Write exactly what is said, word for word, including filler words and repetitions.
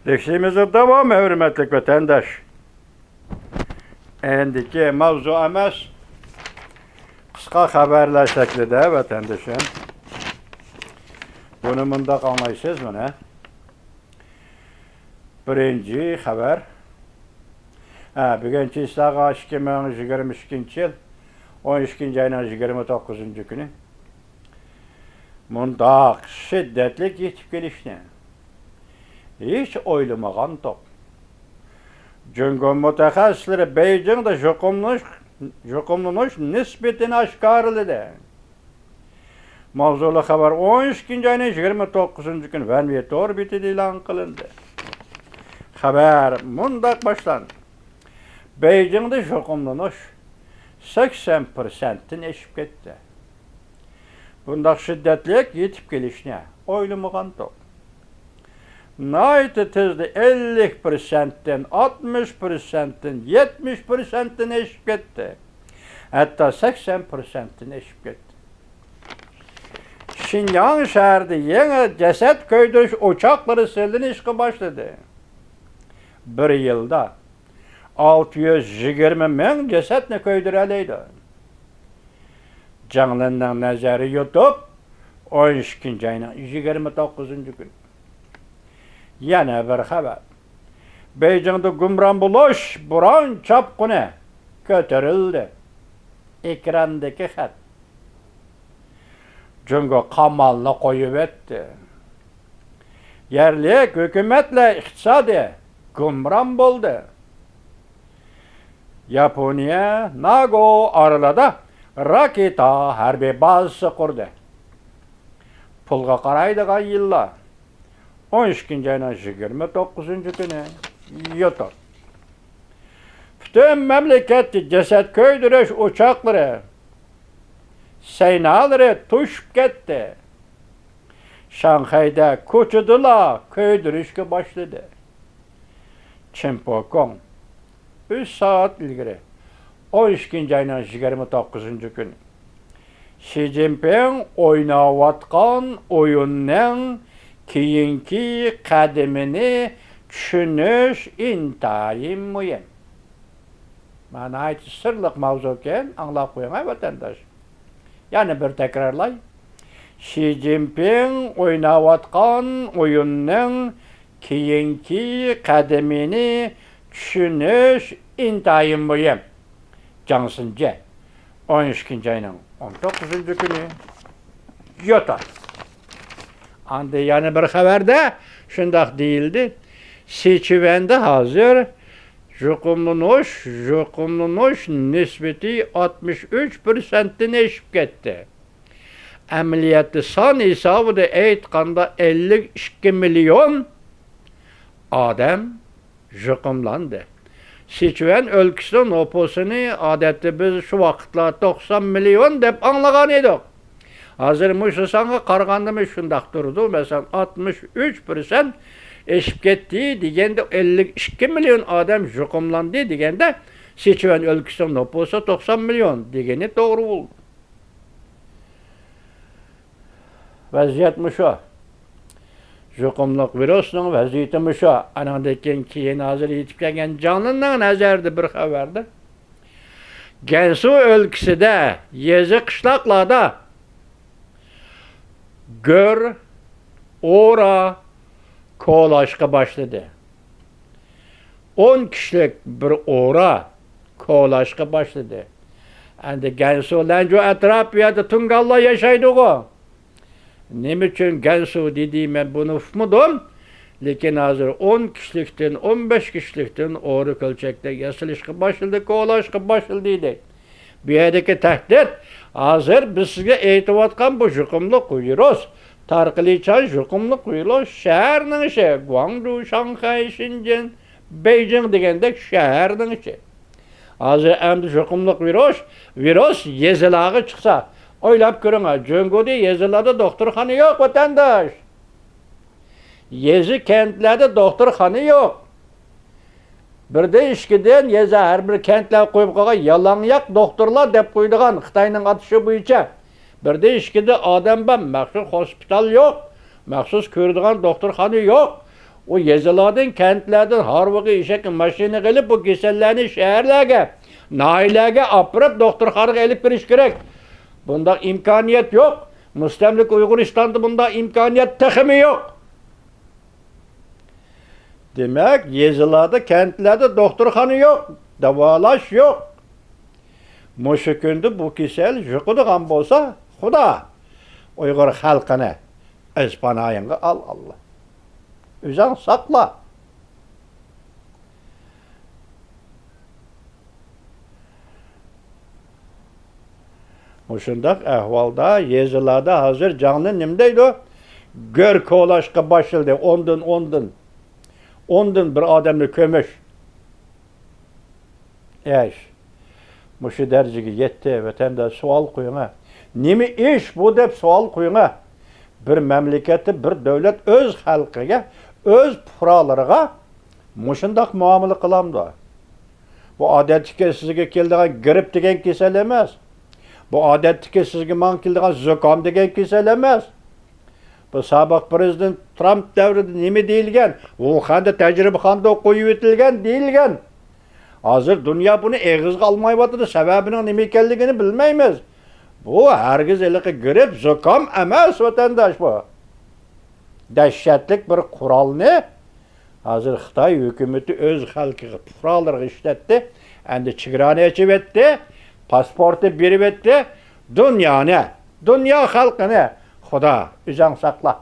دەرسىمىزدە داۋام، ھۆرمەتلىك ۋەتەنداش. ئەندىكى ماۋزۇ ئەمەس، قىسقا خەۋەرلەر شەكلىدە، ۋەتەندىشىم. بۇنى مۇنداق ئاڭلايسىز، مانا. بىرىنچى خەۋەر. ھە، بۈگۈن چىسلاغا ئىككى مىڭ يىگىرمە ئىككىنچى يىل، ئون ئىككىنچى ئاينىڭ يىگىرمە توققۇزىنچى كۈنى. مۇنداق شىددەتلىك يېتىپ كېلىشنى ھېچ ئويلىمىغانتۇق. جۇڭگو مۇتەخەسسىسلىرى بېيجىڭدا يۇقۇملىنىش، يۇقۇملىنىش نىسبىتىنى ئاشكارىلىدى. ماۋزۇلۇق خەۋەر ئون ئىككىنچى ئاينىڭ يىگىرمە توققۇزىنچى كۈنى ۋەنۋې تور بېتىدە ئېلان قىلىندى. خەۋەر مۇنداق باشلاندى: بېيجىڭدا يۇقۇملىنىش سەكسەن پىرسەنتتىن ئېشىپ كەتتى. بۇنداق شىددەتلىك يېتىپ كېلىشنى ئويلىمىغانتۇق. ناھايىتى تېزلا ئەللىك پىرسەنتتىن، ئاتمىش پىرسەنتتىن، يەتمىش پىرسەنتتىن ئېشىپ كەتتى. ھەتتا سەكسەن پىرسەنتتىن ئېشىپ كەتتى. شىنجاڭ شەھىرىدە يېڭى جەسەت كۆيدۈرۈش ئوچاقلىرى سېلىنىشقا باشلىدى. بىر يىلدا ئالتە يۈز يىگىرمە مىڭ جەسەتنى كۆيدۈرەلەيدۇ. جاڭلىننىڭ نەزەرى يۇتۇپ، ئون ئىككىنچى ئاينىڭ يىگىرمە توققۇزىنچى كۈنى. يەنە بىر خەۋەر. بېيجىڭدا گۇمران بولۇش بوران چاپقۇنى كۆتۈرۈلدى. ئېكراندىكى خەت. جۇڭگو قامالنى قويۇۋەتتى. يەرلىك ھۆكۈمەتلەر ئىقتىسادى گۇمران بولدى. ياپونىيە ناگو ئارىلىدا راكېتا ھەربىي بازىسى قۇردى. پۇلغا قارايدىغان يىللار. ئون ئىككىنچى ئاينىڭ يىگىرمە توققۇزىنچى كۈنى يوتۇر. پۈتۈن مەملىكەتتە جەسەت كۆيدۈرۈش ئوچاقلىرى، سەينالىرى توشۇپ كەتتى. شاڭخەيدە كوچىدىلا كۆيدۈرۈشكە باشلىدى. چىن پوكوڭ. ئۈچ سائەت ئىلگىرى، ئون ئىككىنچى ئاينىڭ يىگىرمە توققۇزىنچى كۈنى، شى جىنپىڭ ئويناۋاتقان ئويۇننىڭ كېيىنكى قەدىمىنى چۈشىنىش ئىنتايىن مۇھىم. مانا ناھايىتى سىرلىق ماۋزۇكەن، ئاڭلاپ قويۇڭ ھە، ۋەتەنداش. يەنە بىر تەكرارلاي. شى جىنپىڭ ئويناۋاتقان ئويۇننىڭ كېيىنكى قەدىمىنى چۈشىنىش ئىنتايىن مۇھىم. جاڭ سىنجې، ئون ئىككىنچى ئاينىڭ ئون توققۇزىنچى كۈنى، يوتار. ئاندىن يەنە بىر خەۋەردە شۇنداق دېيىلدى: سىچۈەندە ھازىر يۇقۇملىنىش، يۇقۇملىنىش نىسبىتى ئاتمىش ئۈچ پىرسەنتتىن ئېشىپ كەتتى. ئەمەلىيەتتە سان ھېسابىدا ئېيتقاندا، ئەللىك ئىككى مىليون ئادەم يۇقۇملاندى. سىچۈەن ئۆلكىسىنىڭ نوپۇسىنى ئادەتتە بىز شۇ ۋاقىتلار توقسان مىليون دەپ ئاڭلىغان ئىدۇق. ھازىر مۇشۇ سانغا قارىغاندىمۇ شۇنداق تۇرىدۇ. مەسىلەن، ئاتمىش ئۈچ پىرسەنت ئېشىپ كەتتى دېگەندە، ئەللىك ئىككى مىليون ئادەم يۇقۇملاندى دېگەندە، سىچۈەن ئۆلكىسىنىڭ نوپۇسى توقسان مىليون دېگىنى توغرا بولىدۇ. ۋەزىيەت مۇشۇ. يۇقۇملۇق ۋىرۇسنىڭ ۋەزىيىتى مۇشۇ. ئانىڭدىن كېيىن، كېيىن ھازىر يېتىپ كەلگەن جاڭلىننىڭ نەزەردە بىر خەۋەردە، گەنسۇ ئۆلكىسىدە يېزا قىشلاقلاردا گۆر، ئورا كولاشقا باشلىدى. ئون كىشىلىك بىر ئورا كولاشقا باشلىدى. ئەمدى گەنسۇ، لەنجۇ ئەتراپى بۇ يەردە تۇڭگانلار ياشايدىغۇ. نېمە ئۈچۈن گەنسۇ دېدى، مەن بۇنى ئۇقمىدىم. لېكىن ھازىر ئون كىشىلىكتىن، ئون بەش كىشىلىكتىن ئورا كۆلچەكلەر ياسىلىشقا باشلىدى، كولاشقا باشلىدى دەيدۇ. بۇ يەردىكى تەھدىت، ھازىر بىز سىزگە ئېيتىۋاتقان بۇ يۇقۇملۇق ۋىرۇس، تارقىلىشچان يۇقۇملۇق ۋىرۇس شەھەرنىڭ ئىشى، گۇاڭجۇ، شاڭخەي، شېنجېن، بېيجىڭ دېگەندەك شەھەرنىڭ ئىشى. ھازىر ئەمدى يۇقۇملۇق ۋىرۇس، ۋىرۇس يېزىلارغا چىقسا، ئويلاپ كۆرۈڭ، جۇڭگودىكى يېزىلاردا دوختۇرخانا يوق، ۋەتەنداش. يېزا، كەنتلەردە دوختۇرخانا يوق. بىردىن ئىككىدىن، يېزا، ھەر بىر كەنتلەر قويۇپ قويغان يالاڭياق دوختۇرلار دەپ قويىدىغان خىتاينىڭ ئاتىشى بويىچە. بىردىن ئىككىدىن، ئادەم بار، مەخسۇس خوسپىتال يوق، مەخسۇس كۆرىدىغان دوختۇرخانا يوق. ئۇ يېزىلاردىن، كەنتلەردىن ھارۋىغا، ئېشەككە، ماشىنىغا ئېلىپ، بۇ كېسەللەرنى شەھەرلەرگە، ناھىيەلەرگە ئاپىرىپ، دوختۇرخانىغا ئېلىپ بېرىش كېرەك. بۇنداق ئىمكانىيەت يوق. مۇستەملىكە ئۇيغۇرىستاندا بۇنداق ئىمكانىيەت تېخىمۇ يوق. دېمەك، يېزىلاردا، كەنتلەردە دوختۇرخانا يوق، داۋالاش يوق. مۇشۇ كۈندە بۇ كېسەل يۇقىدىغان بولسا، خۇدا ئۇيغۇر خەلقىنى ئۆز پاناھىڭغا ئال، ئاللا. ئۆزۈڭ ساقلا. مۇشۇنداق ئەھۋالدا يېزىلاردا ھازىر جاڭنى نېمە دەيدۇ؟ گۆر كولاشقا باشلىدى. ئوندىن، ئوندىن، ئوندىن بىر ئادەمنى كۆمۈش. ئىش مۇشۇ دەرىجىگە يەتتى. ۋەتەنداش، سوئال قويۇڭە. نېمە ئىش بۇ دەپ سوئال قويۇڭە. بىر مەملىكەتتە بىر دۆلەت ئۆز خەلقىگە، ئۆز پۇقرالىرىغا مۇشۇنداق مۇئامىلە قىلامدۇ؟ بۇ ئادەتتىكى سىزگە كېلىدىغان گىرىپ دېگەن كېسەل ئەمەس. بۇ ئادەتتىكى سىزگە ماڭا كېلىدىغان زۇكام دېگەن كېسەل ئەمەس. بۇ سابىق پىرېزىدېنت ترامپ دەۋرىدە نېمە دېيىلگەن؟ ۋۇخەندە تەجرىبىخانىدا قويۇۋېتىلگەن دېيىلگەن. ھازىر دۇنيا بۇنى ئېغىزغا ئالمايۋاتىدۇ، سەۋەبىنىڭ نېمە ئىكەنلىكىنى بىلمەيمىز. بۇ ھەرگىز ھېلىقى گىرىپ، زۇكام ئەمەس، ۋەتەنداش، بۇ. دەھشەتلىك بىر قورالنى ھازىر خىتاي ھۆكۈمىتى ئۆز خەلقىگە، پۇقرالىرىغا ئىشلەتتى. ئەمدى چېگرانى ئېچىۋەتتى، پاسپورتنى بېرىۋەتتى. دۇنيانى، دۇنيا خەلقىنى، خۇدا، ئۆزۈڭ ساقلا.